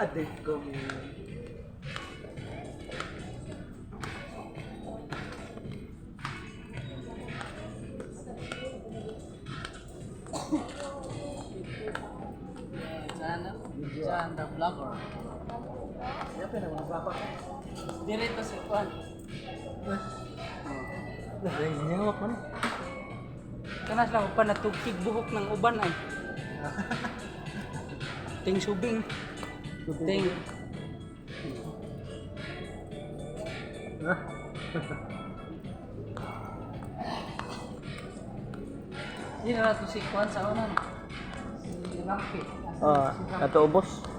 Adik ko mo. Jan, Jan the vlogger. Siapa na mga bapa? Dirito si Juan. Ay, hawak man. Kana sila pa natugkig buhok ng uban ay. Ting subing. Ting. Hindi na nato si Juan sa unan. Si Rampi. Ah, ato ubos.